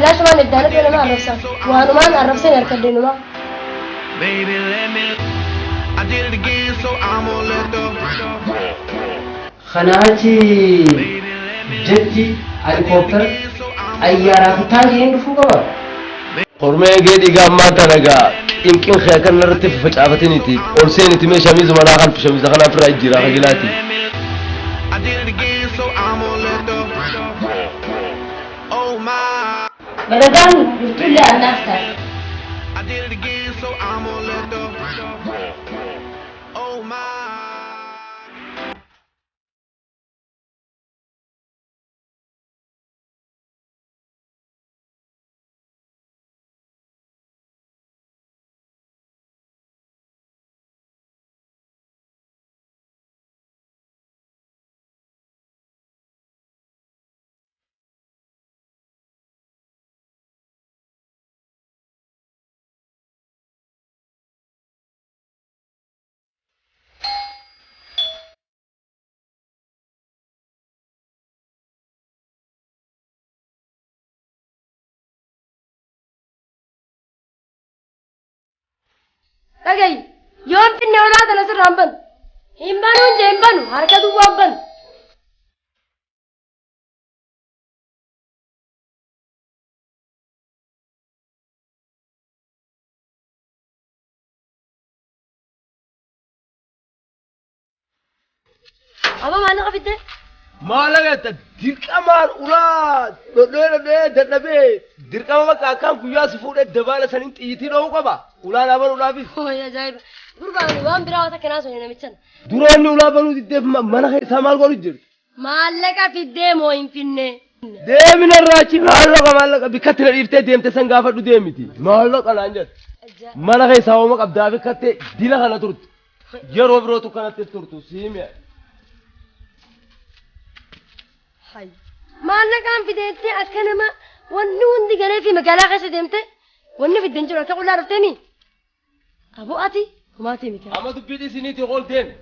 bilaashumaan iddaan dhufee nama arrabsa. Waanumaan arrabseen harkadde numa. Baby, let me. I did it again, so I'm gonna let the. Kanaa achi jetti helikooптara xayyaaraa fi taankiin dhufuu qaba. Hormee gee dhiigaa ammaa tana gaa qinqin kee kan irratti faffacaafatiniiti ol seeniti mee shamiizuma naa kan shamiiza kanaa ofirraa jijjiiraa kajilaati. I did it again, so I'm gonna let the. Oh my. Baradaan bultullee annaaf ta'a. I did it again, so I'm gonna let the. Oh my. Dhagayi yoon finne olaa tana sirraa hin banu. Hin banuun jee hin banu harka duwwaa hin banu. Abba maallaqa fidde? Maallaqa jetta dirqamaan ulaa dhodhee dhodhee dadhabee dirqama bakka akkaan guyyaa si fuudhee dabaala saniin xiyyitii dho'uu qaba. Ulaa naa banuudhaafis. Hooyi ajaa'iba. Gurbaan waan biraa waan akkanaa sun namichan. Dura inni ulaa banuu diddeef mana keessaa maal godhu jirti? Maallaqa fiddee moo hin finne? Deemina irraa achi maallaqa maallaqa bikkatti na dhiiftee deemte san gaafadhu deemiti. Maallaqa naan jette. Mana keessaa hooma qabdaa bikkatte dila kana turte. Yeroo birootu kanatti turtu siimi'a. Maallaqaan fideettee akka nama wanni hundi galee fi magaalaa keessa deemte wanni fidde hin jiru akka qullaa dhufteemi. Aboo ati humaatii miti. Amma dubbii isiniiti ol deemi.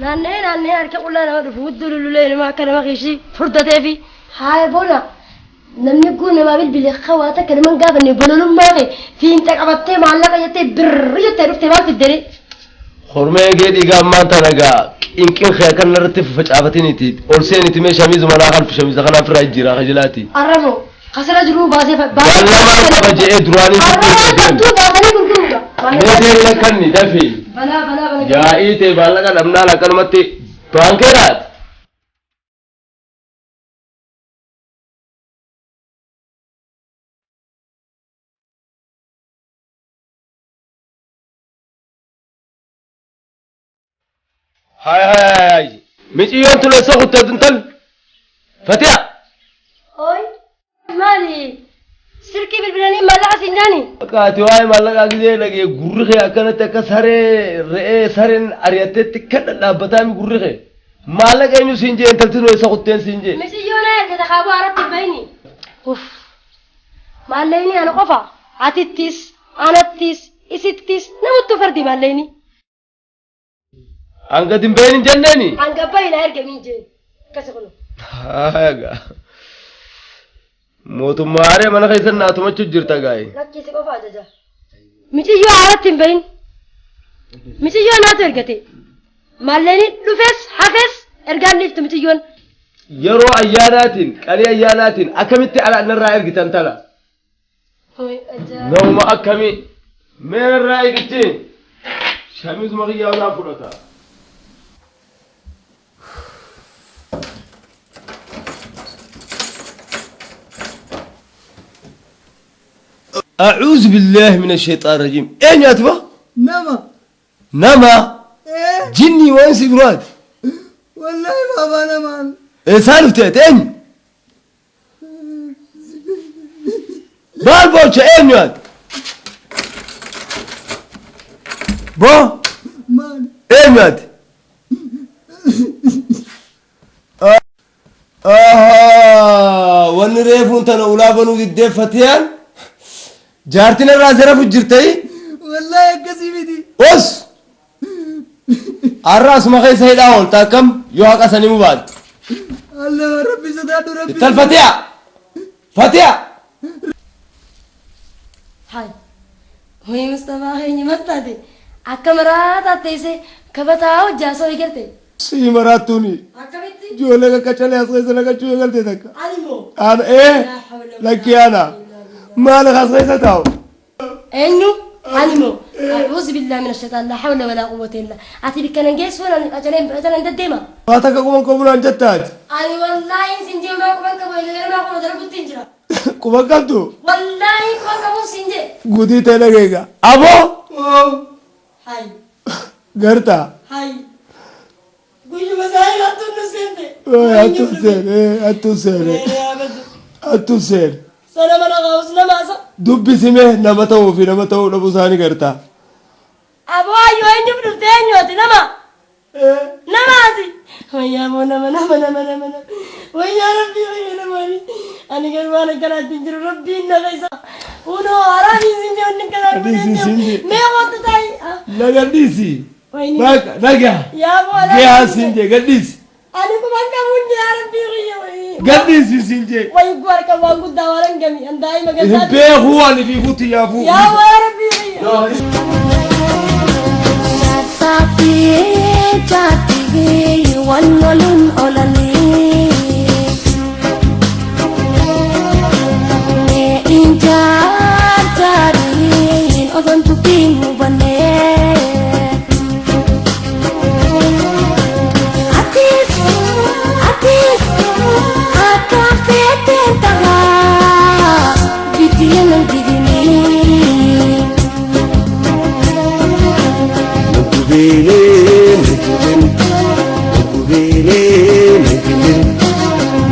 Naanna'ee naanna'ee harka qullaa nama dhufu hudduu lululee nama akka nama kiishii furdatee fi haaya bona namni guun namaa bilbile hawaa takka nama hin gaafanne bololummaa kee fiinxa qabattee maallaqa jettee birri jettee dhuftee maal fiddee Hormee gee dhiigaa ammaa tana gaa qinqin kee kan irratti faffacaafatiniiti ol seeniti mee shamiizuma naa kan shamiiza kanaa ofirraa jijjiiraa kajilaati. Arraboo kasira jiruu baasee Waan lamaan qaba je'ee duraanii Arraboo qabduu baasanii gurguruudha. Mee deemi lakkanni dafi. Balaa balaa balaa. Yaa'ii ta'e maallaqa dhabnaan akkanumatti baankeedhaati. Haay haay haay. Miciyyoon tun eessa kuttee intal? Fatiha. Oi maali silkii bilbilanii maallaqa siin jaani. Akka ati waa'ee maallaqaa gisee dhagee gurri kee akkanatti akka saree re'ee sareen ari'atteetti kan dhadhaabbataa mi gurri kee. Maallaqa eenyu siin jee intalti sun eessa kutteen siin jee. Miciyyoon ergata kaaboo haratti hin bayini. Uff maallaqni ana qofa atittis anattis isittis namuttuu fardi maallaqni. Hanga dimbeen hin jenneeni. Hanga bayina erga miin jeen akkasi kunu. Haaga. Mootummaa haree mana keessan naa tumachuu jirta gaayi. Lakkisi qofa ajaja. Miciyyoo haaratti hin bahin. Miciyyoo naatu ergate. Maallaqni dhufes hafes ergaan dhiiftu miciyyoon. Yeroo ayyaanaatiin qalii ayyaanaatiin akkamitti ala narraa ergitan tana. Nama akkamii mee narraa eegichi shamiizuma kiyyaa olaa fudhata. أعوذ بالله من الشيطان الرجيم إيه يا تبا Nama. نما Eh? جني وانسي براد Wallahi baba namaan. إيه سالف تأتين بال بوشة إيه يا بو Maali? إيه يا آه wanni reefuun tana ulaa banuu diddeeffatiyaan jaartiin irraa zara fujjirtee Wallahi akkasii miti. os Har'a asuma keessa hidhaa oolta akkam yoo haqa sanii mubaatte. Allah rabbi sodaadhu rabbi. Ittal Fatiha! Fatiha! Hai. Hoyi Mustafaa keenya maal taate? Akka maraa taatteessee kabataa hojjaa soo eegalte. Sii maraattuuni. Akkamitti? Ijoollee qaqqacalee as keessa naqachuu eegalte takka. Ani moo? Ana ee lakkii ana maal as keessa taa'u? Eenyu? Ani moo? A'uuzu billaahi mina shaytaan laa hawla walaa quwwata illaa. Ati bikka nan geessu ani qacaleen deddeema. Waa takka quban qabu naan jettaati. Ani wallaahi sin jee maa quban qabu eegale maa quban dalagutti hin jira. Quban qabdu? Wallaahi quban qabu sin jee. Guutii ta'e dhageega. Aboo! Hai. Gartaa. Hai. Guyyuma isaa hattuun nu seente. Hattuun seene hattuun seene hattuun seene. Sana mana qaus nama asa. Dubbisime nama ta'uu fi nama ta'uu dhabuu isaanii gartaa. Aboo ayyoo eenyuuf dhufte eenyu ati nama? Nama ati. Wayyaa moo nama nama nama nama nama. Wayyaa rabbii wayyaa nama ani. Ani garuu waan akkanaatti hin jiru rabbiin na keessa. Kunoo haraamiin sin jee wanni akkanaa kun Ani sin eenyu. jee. Mee wanti taa'i. Na gadhiisi. Wayni. Baqa nagaa. Yaa boo alaa. Gahaa sin jee gadhiisi. Ani quban qabuun jira rabbii kiyya wayii. Gadhiisi sin jee. Wayii guu harka waan guddaa waan hangami. An daa'ima Hin gazaati. beekuu ani fi guutti yaafuu. Yaa waa rabbii kiyya.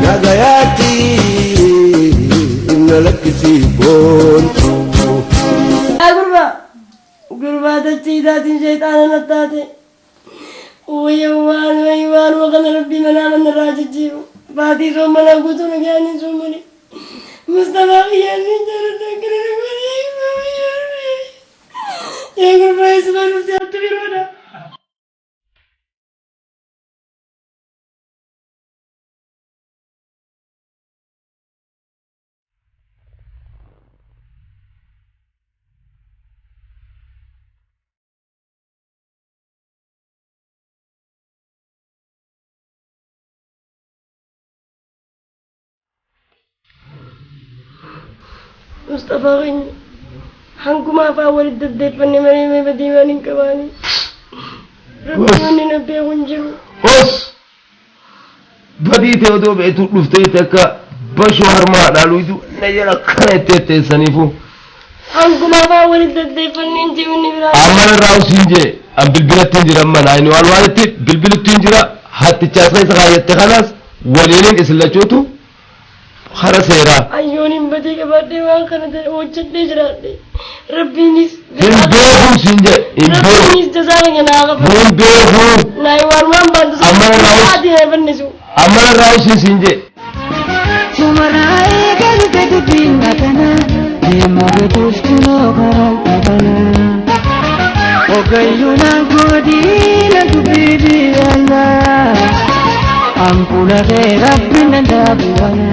Nagayaati na lakkisii boontu. Yaa gurbaa. Gurbaa dachii isaatiin sheexaana na taate. Wayya waan wayii waan wakana rabbii manaa mana irraa jijjiiru. Baatii soommanaa guutuu nagaan hin soommani. Mustafaa kiyyaan sin jaaladha akkana na godhe. Yaa gurbaa isuma dhufte hattu biroodha. Mustafaa keenya hanguma afaan walitti deddeeffanne malee mee badii waan hin qabaani. Rabbi wanni na beeku hin jiru. Os! Badii ta'e odoo beektu dhuftee takka bashoo harmaa dhaaluutu na jala kana itti etteessaniifu. Hanguma afaan walitti deddeeffanne hin jiru inni biraa. Amma irraa usiin jee an bilbilatti hin jira mana inni waan waanitti bilbilutti hin jira hattichaas keessa kaayyatte kanaas waliinin isin lachuutu hara seeraa. Ayyoon hin badii qabaadhee waan kana ta'e hojjedhee jiraadhe. Rabbiinis Hin beeku siin jee hin beeku. Rabbiinis jazaa keenya naa qabu. Hin beeku. Naa waan waan baantu Amma irraa us- Ati na fannisu. Amma irraa usiin siin jee. Sumarraa eegalte dubbiin kana deemaa beekuus kunoo karaa qabana. Ogayyuunaan godina dubbii biyyaala ampuula kee rabbiin danda'a bu'ana.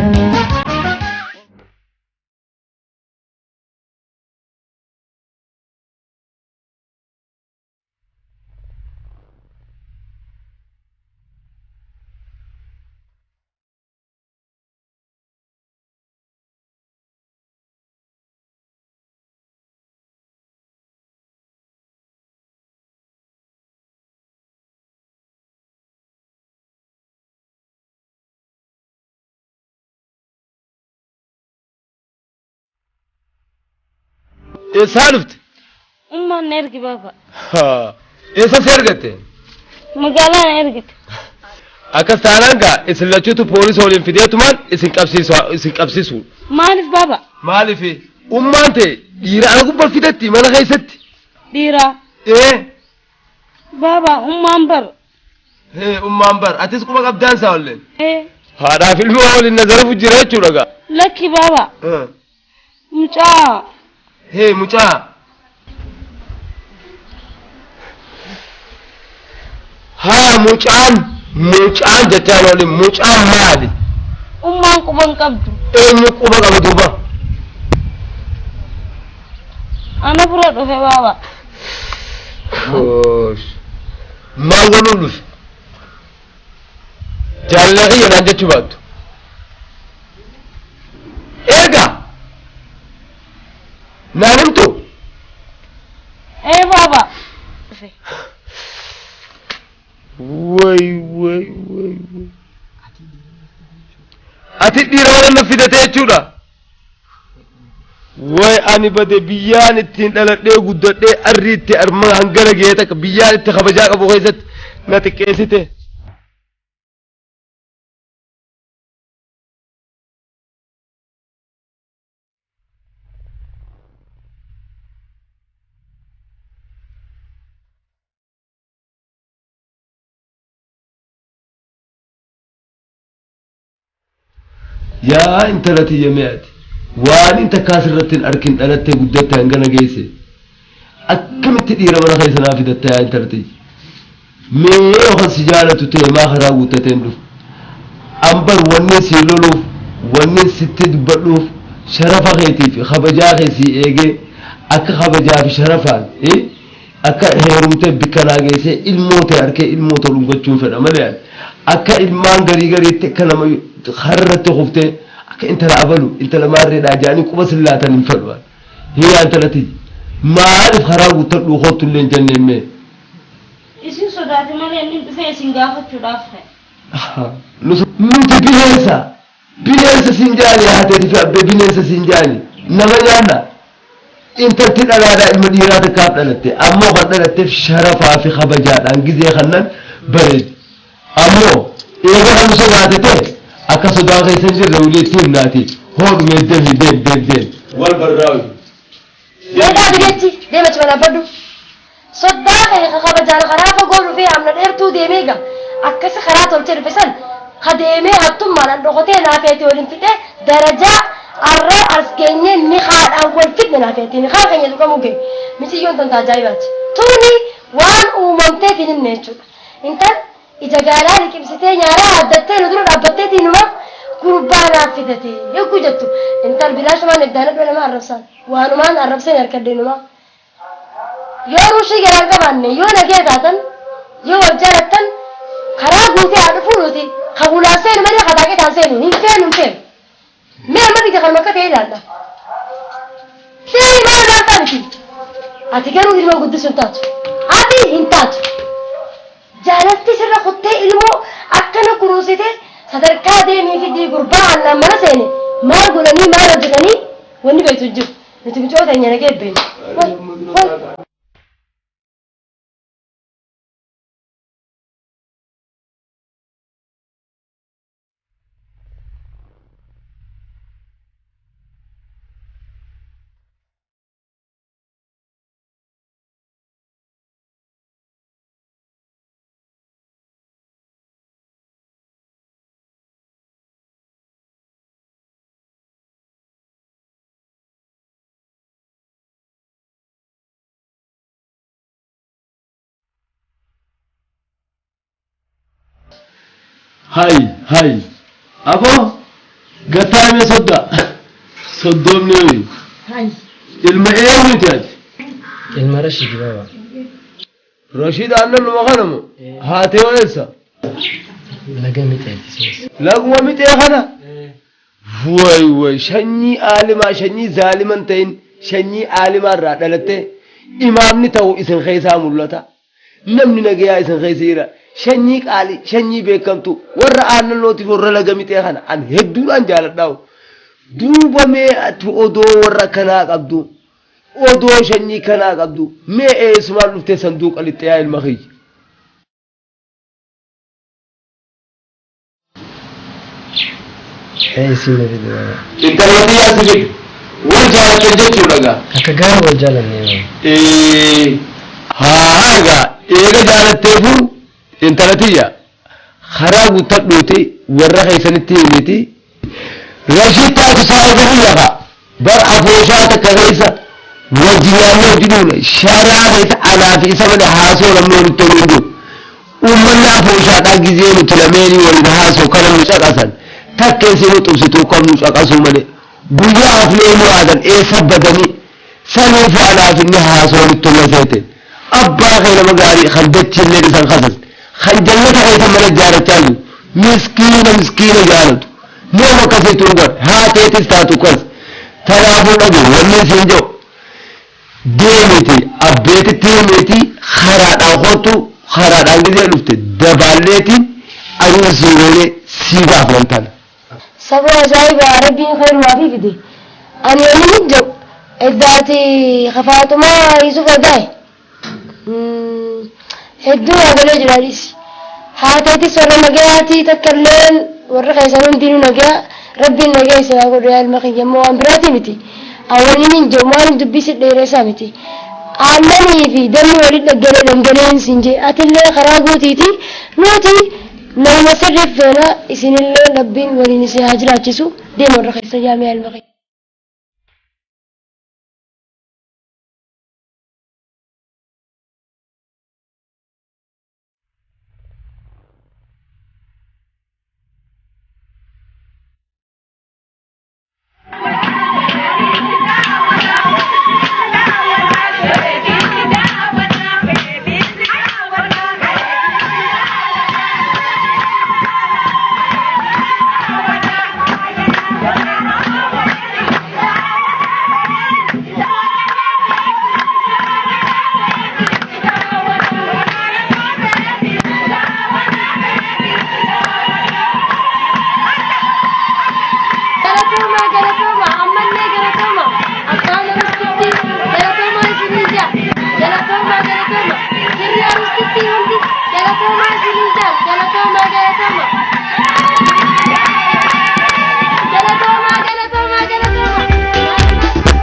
Eessaa dhufte? Ummaan na ergi baaba. Eessa si argatte? Magaalaa na ergite. Akkas taanaan gaa isin lachuutu poolisii waliin fideetumaan isin qabsiisu isin qabsiisu. Maaliif baaba? Maaliif ummaan ta'e dhiira ana gubbaa fidetti mana keessatti. Dhiiraa. Ee Baaba ummaan bar. Hee ummaan bar atis quba qabdaan isaa walleen. Ee Haadhaaf ilmoo waliin na zarafu jira jechuudha gaa. lakki baaba. Mucaa. Hee mucaa. Haa mucaan mucaan jechaan oolin mucaan maali? Ummaan quba hin qabdu. Eenyu quba qaba duuba? Ana bira dhufe baaba. Maal godhuun dhufe? Jaalala kiyya naan jechuu baattu. Eega naan himtu? Ee baaba. Way way way way. Ati dhiira mana na fidate jechuudha. Way ani bade biyyaan ittiin dhaladhee guddadhee arriitti arma hangana ga'ee takka biyyaan itti kabajaa qabu keessatti na xiqqeessite. Yaa intala tiyya mi'aati waan inta kaasirratti hin arkin dhalattee guddatte hangana geesse akkamitti dhiira mana keessa naa fidatte yaa intala tiyya mee yookaan si jaalatu ta'e maa karaa guuttatee hin dhufu ambar wanni si loluuf wanni sitti dubbadhuuf sharafa keetii fi kabajaa kee si eegee akka kabajaa fi sharafaan akka heerumtee bikka naa geessee ilmoo ta'e harkee ilmoo ta'e dhungachuun fedha malee akka ilmaan garii gariitti akka nama harratti kuftee akka intala abalu intala maarreedhaa jedhanii quba sillaatan hin fedhu. Hiyyaa intala tiyya maaliif karaa guuttadhuu kootu illee hin jenneen mee? Isin sodaate malee inni dhufee isin gaafachuudhaaf ta'e. Nuti bineensa bineensa siin jaani haateeti fi abbee bineensa siin jaani nama nyaanna. Intalti dhalaadhaa ilma dhiiraa takkaaf dhalatte ammoo kan dhalatteef sharafaa fi kabajaadhaan gizee kannan bareedi. Ammoo eega kan sodaate ta'e akka sodaa keessa hin jirre uleetti himnaati hoodhumee deemi deem deem deem. Wal barraawi. Eegaa bideechi deema achi manaa baddu. Soddaa kee kabajaan karaa fagoo dhufee amna dheertuu deemee gaa akkasi karaa tolchee dhufe san ka deemee hattummaadhaan dhokotee naafeeti waliin fixee darajaa arra as geenyee ni haadhaan wal fidne naafeeti ni haa keenya tuqamuu ga'e misiyyoon tan ajaa'ibaati. Tuni waan uumamteef hin himne jechuudha. Intal ija gaalaa liqimsitee nyaaraa addattee nu dura dhaabbatteetii numa gurbaa naaf fidate yogguu jettu intal bilaashumaan eddaana dhoo nama arrabsaan waanumaan arrabseen harkadhee numa. Yoo ruushii garaan qabaanne yoo nagee taatan yoo wal jaalattan karaa guutee haa dhufuu nuti kabulaan seenu malee kataaqetaan seenu hin feenu hin feenu. Mee amma biyya kanuma akka ta'e ilaalla. Seeni maal maal ta'a miti. Ati garuu ilmoo guddisuu hin taatu. Ati hin taatu. Jaalalti sirra kuttee ilmoo akkana kunuunsite sadarkaa deemii fidii gurbaa aannan mana seene maal godhanii maal hojjetanii wanni beektu hin jiru. Nuti mucoo teenya nagee beeknu. Way way. Hay hay aboo gattaame sodda soddoomni hoyi Hay. ilma eenyuti ati? Ilma Rashid baba. Rashid aannan numa kanamu haatee eessa? Laga mixeeti sunis. Laguma mixee kana? Way way sanyii aalimaa sanyii zaaliman ta'in sanyii aalimaa irraa dhalatte imaamni ta'u isin keessaa mul'ata. Namni nagayaa isin keessa jira. Sanyii qaalii sanyii beekamtu warra aannannootiif warra laga mixee kana an hedduudhaan jaaladhaa. Duuba mee ati odoo warra kanaa qabdu odoo sanyii kanaa qabdu mee eessumaan dhuftee sanduuqa lixxee yaa ilma kiyya. Ee isin na fide baba. Intala tiyyaa si fide wal jaalatan jechuudha gaa. Akka gaarii wal jaalanne baba. Haa egaa eega jaalatteefu intala tiyya karaa guuttadhuuti warra keessanitti himiti Rashid taatu saahiba kiyya ka bar afooshaa takka keessa wajji nyaannee hojii duuna sharaa keessa anaa fi isa malee haasoo namni walitti hin jiru. Ummanni afooshaadhaa gizee nuti lameenii waliin haasoo kana nu caqasan takka isin xubsituu qabnu caqasuu malee guyyaa hafnee nu aadan eessa badanii saniifu anaaf inni haasoo walitti tola seete abbaa kee nama gaarii kan dachiillee isan kasas kan jannata keessa mana ijaarrachaa jiru miskiina miskiina jaalatu nama akkasiitu dhugan haateetis taatu kas tanaafuu dhage wanni isin jedhu deemiti abbeetitti himiti karaadhaan kootu karaadhaan gizee dhufte dabaalleeti aduun sii goonee sii baafnan tana. Saboo ajaa'iba rabbiin khayrumaa fi fide. Ani yommuu hin jiru eddaati kafaatumaa Yusuf Odaa'e. Hedduu yaagalee jiraanis. Haateetis warra nagayaatii takka illeen warra keessan hundinuu nagayaa rabbiin nagaa isin haa godhu yaa ilma kiyya immoo waan biraati miti. Awwaliin hin jiru maaliif dubbisi dheeressaa miti. Aannanii fi dammi walitti dhaggalee dhangala'een siin jee atillee karaa guutiiti nuti nama sirriif feena isinillee rabbiin waliin isin haa jiraachisu deema warra keessa jaamee yaa ilma kiyya. Galatooma galatooma ammallee galatooma abbaan arustitti galatooma isinii jaa galatooma galatooma firri arustitti hundi galatooma isinii jaa galatooma galatooma galatooma galatooma galatooma.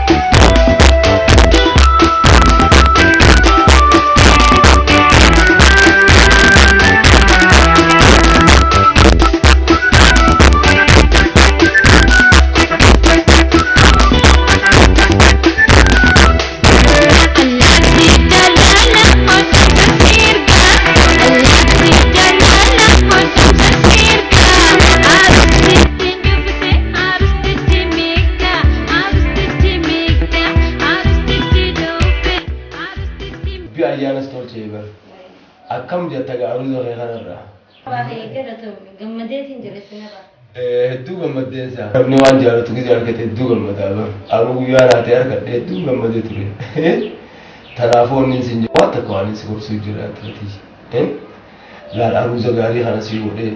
Dubbii ayyaanas tolchee bara. Akkam jetta gaarii kee kanarraa. Gammadeetiin jira sinarraa. Hedduu gammaddeensa. Namni waan jaalatu gizee argate hedduu gammadaa bara. Anuu guyyaa naatee argadhe hedduu gammadee ture. Kanaafuu inni isin jedhu waan takka waan si gorsuu jira ati. Laal aruuza gaarii kana si godhee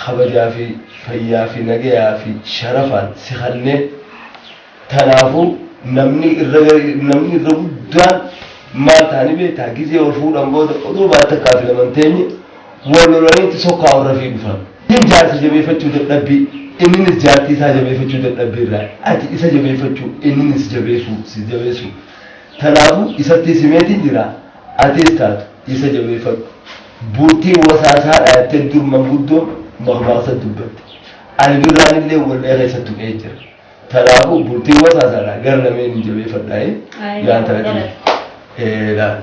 kabajaa fi fayyaa fi nagayaa fi sharafaan si kannee kanaafuu namni irra namni irra guddaan maal ta'anii beektaa gizee ol fuudhan booda oduu baata takkaa fi laman teenye wal lolaniitti sokkaa warra fi dhufan. Inni jaarsa jabeeffachuu dadhabbii inninis jaartii isaa jabeeffachuu dadhabbii irraa ati isa jabeeffachuu inninis jabeessuu si jabeessuu. Kanaafuu isatti simeetiin jira atis taatu isa jabeeffadhu. Bultii wasaasaa dhaattee dur manguddoon maqmaaqsa dubbatte. Ani duraan illee wallee keessatti tuqee jira. Kanaafuu bultii wasaasaadha gara lameen hin jabeeffadhaa yaan taate. Laal.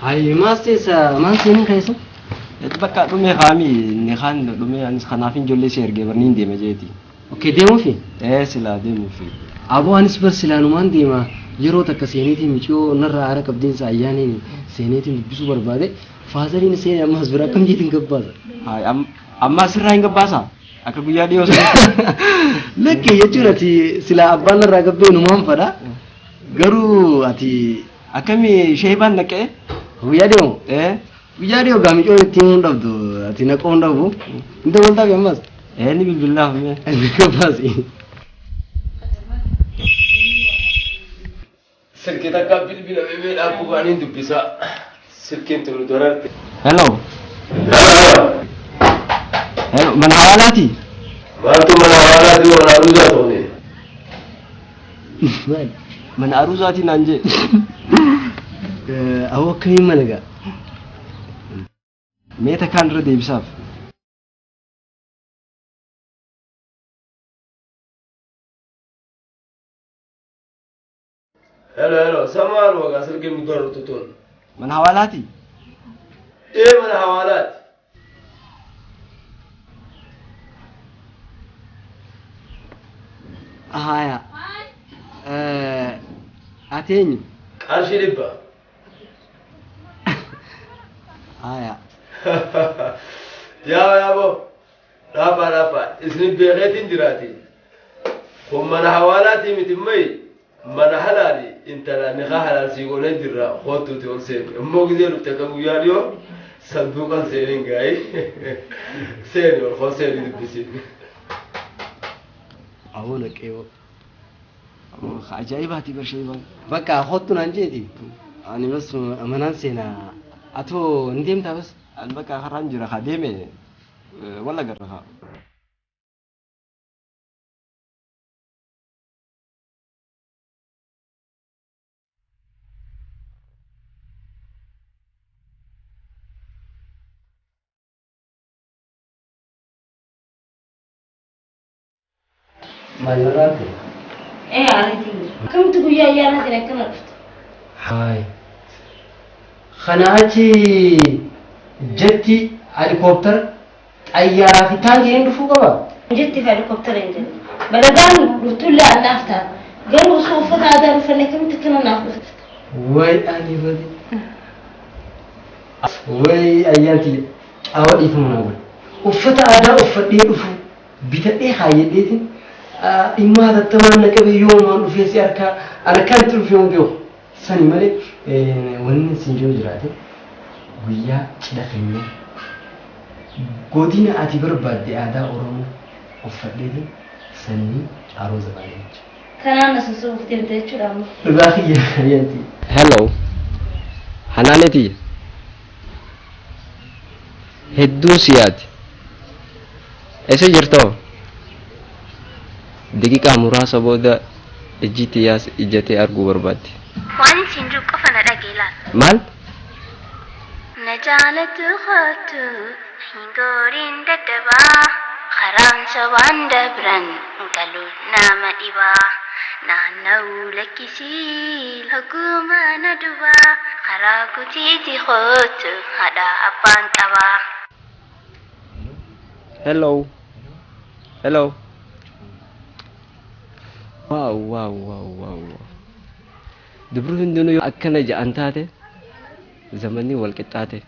Hayi maal seessa maal seenin keessa? Itti bakka dhumee kaami inni kaan dhumee anis kanaaf ijoollee si ergee barni hin deema jeeti. Okay deemuufi? Ee silaa deemuufi. Aboo anis bar silaanumaan deema yeroo takka seeneetiin miciyoo narraa aara qabdeensa ayyaaniin seeneetiin dubbisuu barbaade faazariin seenee ammas bira akkam jeetiin gabbaasa. Hayi amma asirraa hin gabbaasa? Akka guyyaa dhiyoo sana. Lakkee jechuun ati silaa abbaan narraa gabbee numaan fadha. Garuu ati Akkami sheebaan naqee? guyyaa dhiyoo Ee guyyaa dhiyoo gaa miciyoo ittiin hin dhabdu ati naqoo hin dhabu. Hin dabaltaafi ammas. Ee ni bilbilaaf mee. Inni gabbaasi. Silkii takka bilbila bebeedhaan kubaaniin dubbisaa. Silkiin tunu dorarte. Hello. Hello mana hawaalaati? Maaltu mana hawaalaati mana aruusaa toone. Maali? Mana aruusaati naan jee. Aboo akkamiin mana gaa? Mee takkaan irra deebisaaf. Hello hello samaal wagaa silkiin nu darartu tun. Mana hawaalaati? Ee mana hawaalaati. Haya. Ati eenyu? Qarshii 100. Haya. Yaa yaaboo dhaabaa dhaabaa isin beekeetiin jiraati. Kun mana hawaalaatii miti mayi mana halaali intala niqaa halaal sii goonee jirra kootuuti ol seeni. Immoo gizee dhufte akka guyyaa dhiyoo sanduuqan seeniin gaayi seeni ol koo seeni dubbisiin. Awoo naqeewoo. Ajaa'ibaati barshee Bakka kottu naan jeeti. Ani bas manaan seenaa. Atoo ni deemtaa bas? An bakka karaan jira haa deeme walla garra haa. Maal irraati? Ee aariitiin jira. Akkamitti guyyaa ayyaanaatiin akkana dhufte? Haay. Kana achi jetti helikooптara xayyaaraa fi taankii dhufuu qaba. Jetti fi helikooптara hin jedhu. Baladaan dhuftullee annaaf ta'a. Garuu osoo uffata aadaa hin uffanne akkamitti akkana naaf dhufte? Way ani bade. Way ayyaanti awwa dhiifama naa godhe. Uffata aadaa uffadhee dhufu bitadhee kaayyadheetiin dhimma hatattamaan na qabee yoomaan dhufee si harkaa ana akkanatti dhufee hin beeku. Sani malee wanni sin jiru jiraate guyyaa cidha keenya godina ati barbaadde aadaa Oromoo uffadheetiin sanyii arooza baay'ee jechuudha. Kanaan na sossobuuf deemte jechuudha amma. Dhugaa kiyya ayyaanti. Hello. Hanaaneti. Hedduun si yaadi. Eessa jirtoo? Daqiiqaa muraasa booda ijji xiyyaas ijjatee arguu barbaaddi. Waan isin jiru qofa na dhagee laal. Maal? Na jaalatu kootu hin gooriin daddabaa karaan sobaan dabran galuu nama dhibaa naanna'uu lakkisii hoguma na dubaa karaa kutiiti kootu haadha abbaan qabaa. Hello. Hello. Wow wow wow wow. Dubri hundinuu yoo akkana ja'an taate zamanni wal qixxaate.